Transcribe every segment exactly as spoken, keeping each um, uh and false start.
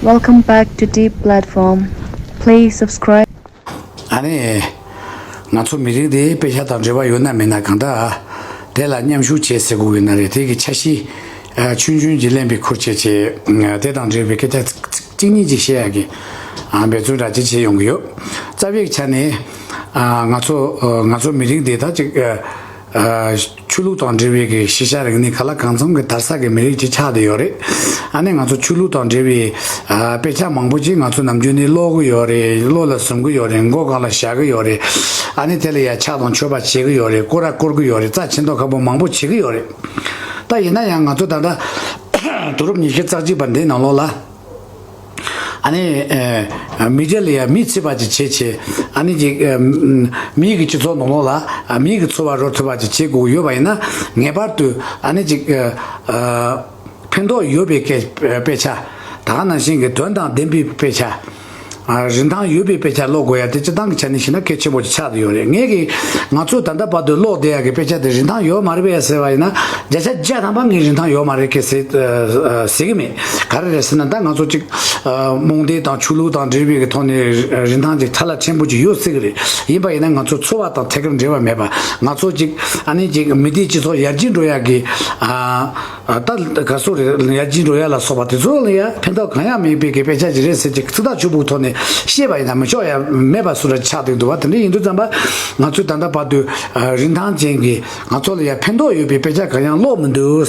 Welcome back to Deep Platform. Please subscribe. ཨ་ནི། ང་ཚོ་མི་རིགས་དེ་དཔེ་ཆ་དང་འབྲེལ་བ་ཡོད་ན་མེད་ན་གང་ལྟར། དེ་ལ་མཉམ་ཞུགས་བྱེད་ཟེར་དགོས་ཀྱི་ན་རེད། དེ་གི་འཆར་གཞི། ཆུང་ཆུང་ཅིག་ལེན་པའི་ཁུལ་བྱས་བྱས། དེ་དང་འབྲེལ་བའི་སྐད་ཆ་ཚིག་གཅིག་གཉིས་ཅིག་བཤད་ཡག་གི། འབད་བརྩོན་འདྲ་ཅིག་བྱས་ཡོང་གི་ཡོད། རྩ་བའི་ཆ་ནས། ང་ཚོ་ང་ཚོ་མི་རིགས་དེ་ད་ཅིག་ཆོས་ལུགས་དང་འབྲེལ་བའི་གི་ཤེས་བྱ་རིག་གནས་ག་ལ་གང་འཚམ་གི་དར་ས་གི་མི་རིགས་ཅིག་ཆགས་བསྡད་ཡོད་རེད། ཨ་ནི་ང་ཚོ་ཆོས་ལུགས་དང་འབྲེལ་བའི་དཔེ་ཆ་མང་པོ་ཅིག་ང་ཚོ་ནམ་རྒྱུན་ནས་ཀློག་གི་ཡོད་རེད། བློ་ལ་ཟུང་གི་ཡོད་རེད། མགོ་སྒང་ལ་བཞག་གི་ཡོད་རེད། ཨ་ནི་དེ་ལ་ཡ་ཕྱག་དང་མཆོད་པ་བྱེད་གི་ཡོད་རེད། སྐོར་ར་སྐོར་གི་ཡོད་རེད། རྩ་ཆེ་མདོག་ཁ་པོ་མང་པོ་བྱེད་གི་ཡོད་རེད། ད་ཡིན་ན་ཡང་ང་ཚོ་ད་ལྟ་དུས་རབས་ཉི་ཤུ་རྩ་གཅིག་པ་འདིའི་ནང་ལོགས་ལ། ཨ་ནི། མི་རྒྱ་ལ་ཡ་མི་ཚིག་པ་ཅིག་བྱེད་ཆེད། ཨ་ནི་ཅིག་མི་གི་སྤྱི་ཚོགས་ནང་ལོགས་ལ་མི་གི་འཚོ་བ་རོལ་ཐུབ་པ་ཅིག་བྱེད་དགོས་ཡོད་པ་ཡིན་ན། ངེས་པར་དུ་ཨ་ནི་ཅིག་ཕན་ཐོགས་ཡོད་པའི་སྐད་དཔེ་ཆ། ད་ག་ནང་བཞིན་གྱི་དོན་དང་ལྡན་པའི་དཔེ་ཆ། རིན་ཐང་ཡོད་པའི་དཔེ་ཆ་ཀློག་དགོས་ཡ་དེ་སྤྱིར་བཏང་གི་ཆ་ནས་བཤད་ན་གལ་ཆེན་པོ་ཅིག་ཆགས་བསྡད་ཡོད་རེད། ངས་ཀྱི་ང་ཚོས་ད་ལྟ་བར་དུ་ཀློག་བསྡད་ཡ་གི་དཔེ་ཆ་དེ་རིན་ཐང་ཡོད་མ་རེད་པས་ཟེར་བ་ཡིན་ན། བརྒྱ་ཆ་བརྒྱ་ཐམ་པ་ངས་རིན་ཐང་ཡོད་མ་རེད་ཀྱི་ཟེར་ཟེར་གི་མེད། ག་རེ་རེད་ཟེར་ན། ད་ང་ཚོ་ཅིག་རྨོངས་དད་དང་ཆོས་ལུགས་དང་འབྲེལ་བའི་གི་ཐོག་ནས་རིན་ཐང་ཅིག་ཐ་ལ་ཆེན་པོ་ཅིག་ཡོད་སྲིད་གི་རེད། ཡིན་པ་ཡིན་ན་ང་ཚོ་འཚོ་བ་དང་ཐད་ཀར་འབྲེལ་བ་མེད་པ། ང་ཚོ་ཅིག་ཨ་ནི་ཅིག་མི་སྡེའི་སྤྱི་ཚོགས་ཡར་རྒྱས་འགྲོ་ཡ་གི། ད་ག་སོ་རེད། ཡར་རྒྱས་འགྲོ་ཡ་ལ་སོགས་པ་དེ་ཚོ་ལ་ཡ་ཕན་ཐོགས་གང་ཡང་མེད་པའི་གི་དཔེ་ཆ་ཅིག་རེད་ཟེར་ཅིག་ཚིག་ཐག་ཆོད་པོའི་ཐོག་ནས་བཤད་པ་ཡིན་ན་མི་ཆོག་ཡ་མེད་པ་སུ་ར་ཆགས་བསྡད་འདུག་བ། དེ་འདྲ་ཡིན་དུས་ཙམ་པ་ང་ཚོས་ད་ལྟ་བར་དུ་རིན་ཐང་ཅན་གྱི་ང་ཚོ་ལ་ཡ་ཕན་ཐོགས་ཡོད་པའི་དཔེ་ཆ་གང་ཡང་ཀློག་མི་འདུག་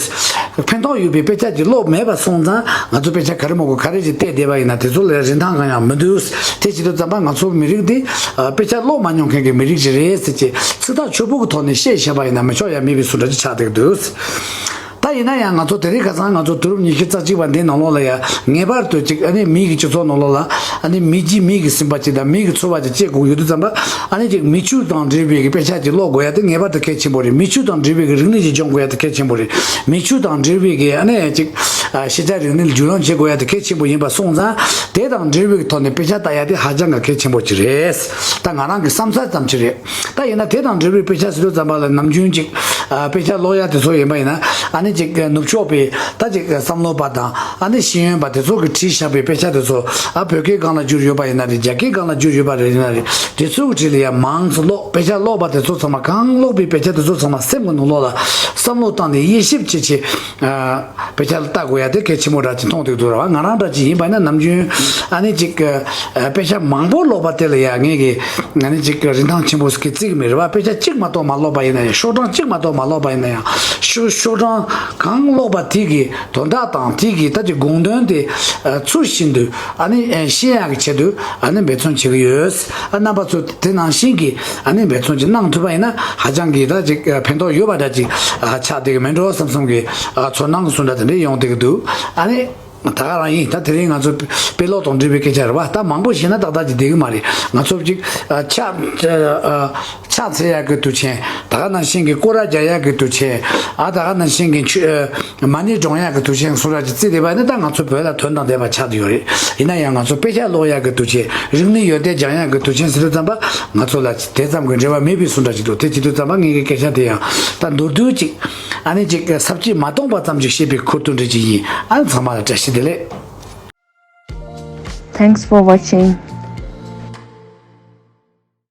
ཕན་ཐོགས་ཡོད་པའི་དཔེ་ཆ་ཅིག་ཀློག་མེད་པ་སོང་ཙང་ང་ཚོ་དཔེ་ཆ་ག་རེ་མ་གོ་ག་རེ་ཅིག་བལྟས་བསྡད་པ་ཡིན་ན་དེ་ཚོ་ལ་ཡ་རིན་ཐང་གང་ཡང་མི་འདུག་དེ་བྱེད་དུས་ཙམ་པ་ང་ཚོ་མི་རིགས་འདི་དཔེ་ཆ་ཀློག་མ་མྱོང་མཁན་གྱི་མི་རིགས་ཅིག་རེད་ཟེར་ཅིག་ཚིག་ཐག་ཆོད་པོ་གི་ཐོག་ནས་བཤད་བཞག་པ་ཡིན་ན་མི་ཆོག་ཡ་མེད་པའི་བཟོ་འདྲ་ཅིག་ཆགས་བསྡད་འདུག་ད་ཡིན་ན་ཡང་ང་ཚོ་དེ་རིང་ཁ་སང་ང་ཚོ་དུས་རབས་ཉི་ཤུ་རྩ་གཅིག་པ་འདིའི་ནང་ལོགས་ལ་ཡ་ངེས་པར་དུ་ཅིག་ཨ་ནི་མི་གི་སྤྱི་ཚོགས་ནང་ལོགས་ལ་ཨ་ནི་མི་གཅིག་མི་གི་སེམས་པ་གཅིག་དང་མི་གི་འཚོ་བ་གཅིག་སྐྱེལ་དགོས་ཡོད་དུས་ཙམ་པ། ཨ་ནི་ཅིག་མི་ཆོས་དང་འབྲེལ་བའི་གི་དཔེ་ཆ་ཅིག་ཀློག་དགོས་ཡ་དེ་ངེས་པར་དུ་གལ་ཆེན་པོ་རེད། མི་ཆོས་དང་འབྲེལ་བའི་གི་རིག་གནས་ཅིག་སྦྱོང་དགོས་ཡ་དེ་གལ་ཆེན་པོ་རེད། མི་ཆོས་དང་འབྲེལ་བའི་གི་ཨ་ནི་ཅིག་ཤེས་བྱ་རིག་གནས་ལ་རྒྱུས་ལོན་བྱེད་དགོས་ཡ་དེ་གལ་ཆེན་པོ་ཡིན་པ་སོང་ཙང་། དེ་དང་འབྲེལ་བའི་གི་ཐོག་ནས་དཔེ་ཆ་ལྟ་ཡ་དེ་ཧ་ཅང་གི་གལ་ཆེན་པོ་ཅིག་རེད། ད་ང་རང་གི་བསམ་ཚུལ་ཙམ་ཅིག་རེད། ད་ཡིན་ན་དེ་དང་འབྲེལ་བའི་དཔེ་ཆ་ཟེར་དུས་ཙམ་པ་ལ་ནམ་རྒྱུན་ཅིག་ཨ་དཔེ་ཆ་ཀློག་ཡ་དེ་ཚོ་ཡིན་པ་ཡིན་ན། ཨ་ནི་ཅིག་ནུབ་ཕྱོགས་པའི་ད་ཅིག་བསམ་བློ་པ་དང་ཨ་ནི་ཤེས་ཡོན་པ་དེ་ཚོ་གིས་བྲིས་བཞག་པའི་དཔེ་ཆ་དེ་ཚོ། ཨ་བོད་སྐད་སྒང་ལ་བསྒྱུར་ཡོད་པ་ཡིན་ན་རེད། རྒྱ་སྐད་སྒང་ལ་བསྒྱུར་ཡོད་པ་རེད་ཡིན་ན་རེད། དེ་ཚོ་གི་གྲས་ལ་ཡ་མང་ཙམ་ཀློག་དཔེ་ཆ་ཀློག་པ་དེ་ཚོ་ཚང་མ་གང་ཀློག་པའི་དཔེ་ཆ་དེ་ཚོ་ཚང་མ་སེམས་ཀྱི་ནང་ལོགས་ལ་བསམ་བློ་བཏང་ནས་དབྱེ་ཞིབ་བྱེད་ཆེད། ཨ། དཔེ་ཆ་ལ་ལྟ་དགོས་ཡ་དེ་གལ་ཆེན་པོ་འདྲ་ཅིག་མཐོང་བསྡད་འདུག་ར་བ། ང་རང་འདྲ་ཅིག་ཡིན་པ་ན་ནམ་རྒྱུན་ཨ་ནི་ཅིག་ཨ་དཔེ་ཆ་མང་པོ་ཀློག་པ་དེ་ལ་ཡ་ངས་ཀྱི་ཨ་ནི་ཅིག་རིན་ཐང་ཆེན་པོ་ཞིག་གི་བརྩི་གི་མེད་ར་བ། དཔེ་ཆ་གཅིག་མ་གཏོགས་མ་ཀློག་པ་ཡིན་ན་ཡང་། ཤོག་གྲངས་གཅིག་མ་གཏོགས་མ་ཀློག་པ་ཡིན་ན་ཡང་། ཤོག་ཤོག་གྲངས་གང་ཀློག་པ་དེ་གི་དོན་དག་དང་དེ་གི་ད་ཅིག་དགོངས་དོན་དེ་ཨ་ཚུལ་བཞིན་དུ་ཨ་ནི་ཨ་ཤེས་ཡག་གི་ཆེད་དུ་ཨ་ནི་འབད་བརྩོན་བྱེད་ཀྱི་ཡོད། ཨ་རྣམ་པ་ཚོ་དེ་ནང་བཞིན་གྱི་ཨ་ནི་འབད་བརྩོན་ཅིག་གནང་ཐུབ་པ་ཡིན་ན་ཧ་ཅང་གི་ད་ཅིག་ཨ་ཕན་ཐོགས་ཡོད་པ་འདྲ་ཅིག་ཨ་ཆགས་བསྡད་ཀྱི་མེད་འགྲོ་བསམ་བསམ་གྱི་ཨ་ཚོར་སྣང་གི་བཟོ་འདྲ་དེ་འདྲ་ཡོང་བསྡད་ཀྱི་འདུག་ཨ་ནི། ད་ག་རང་ཡིན། ད་དེ་རིང་ང་ཚོ་དཔེ་ཀློག་དང་འབྲེལ་བའི་སྐད་ཆ་རེད་བ། ད་མང་པོ་བཤད་ན་ཏག་ཏག་ཅིག་བསྡད་ཀྱི་མ་རེད། ང་ཚོ་ཅིག་ཨ་ཕྱག་ཨ་ཕྱག་འཚལ་ཡག་གི་དུས་ཆེན། ད་ག་ནང་བཞིན་གྱི་སྐོར་ར་རྒྱག་ཡག་གི་དུས་ཆེན། ཨ་ད་ག་ནང་བཞིན་གྱི་ཆུ་ཨ་མ་ཎི་སྒྲོན་ཡག་གི་དུས་ཆེན་སོགས་ར་ཅིག་བརྩིས་བསྡད་པ་ནི་ད་ང་ཚོ་བོད་ལ་དོན་དང་ལྡན་པ་ཆགས་བསྡད་ཡོད་རེད། ཡིན་ན་ཡང་ང་ཚོ་དཔེ་ཆ་ཀློག་ཡག་གི་དུས་ཆེན། རིག་གནས་ཡོན་ཏན་སྦྱང་ཡག་གི་དུས་ཆེན་ཟེར་དུས་ཙམ་པ་ང་ཚོ་ལ་དེ་ཙམ་གྱི་འབྲེལ་བ་མེད་པའི་བཟོ་འདྲ་ཅིག་འདུག་དེ་བྱེད་དུས་ཙམ་པ་ངེད་ཀྱི་སྐད་ཆ་དེ་ཡང་ད་མདོར་བསྡུས་ཅིག་ཨ་ནི་ཅིག་ས་བཅད་མ་སྟོང་པ་ཙམ་ཅིག་བཤད་པའི་ཁུལ་དུ་འདྲ་ཅིག་ཡིན། ཨ་ནི་ཚང་མ་ལ་བཀྲ་ཤིས་བདེ་ལེགས། Thanks for watching.